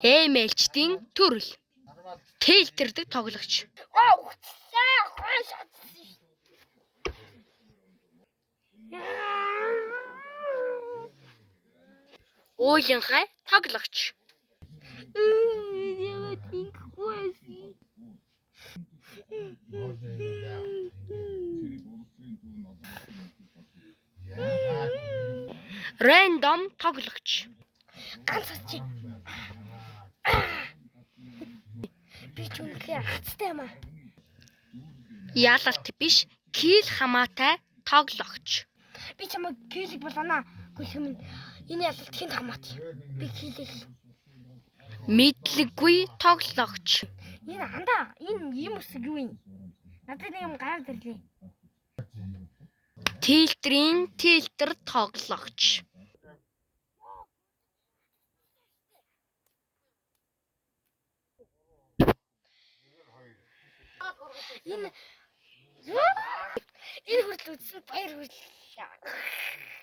Эмээлчдийн төрөл. Тэлтэрдэг тоглогч. Аа үхчихлээ. Хойш шатсан. Уулынхай тоглогч. Яагаад ингэхгүй байсан? Рэндом тоглогч. Ганц чи. Би ч үнэхээр хацтай юм аа. Ялалт биш, кил хамаатай тоглогч. Би чамайг килэг болгоно. Гүйлх юм. Энэ ялалт хинт хамаат юм. Би килэг. Мэдлэггүй тоглогч. Энэ андаа энэ ийм үсэг юу юм? Надад нэг юм гараад ирлээ. Тэлтрийн тэлтер тоглогч. Энэ энэ хүртэл үзсэн баяр хүрэлээ.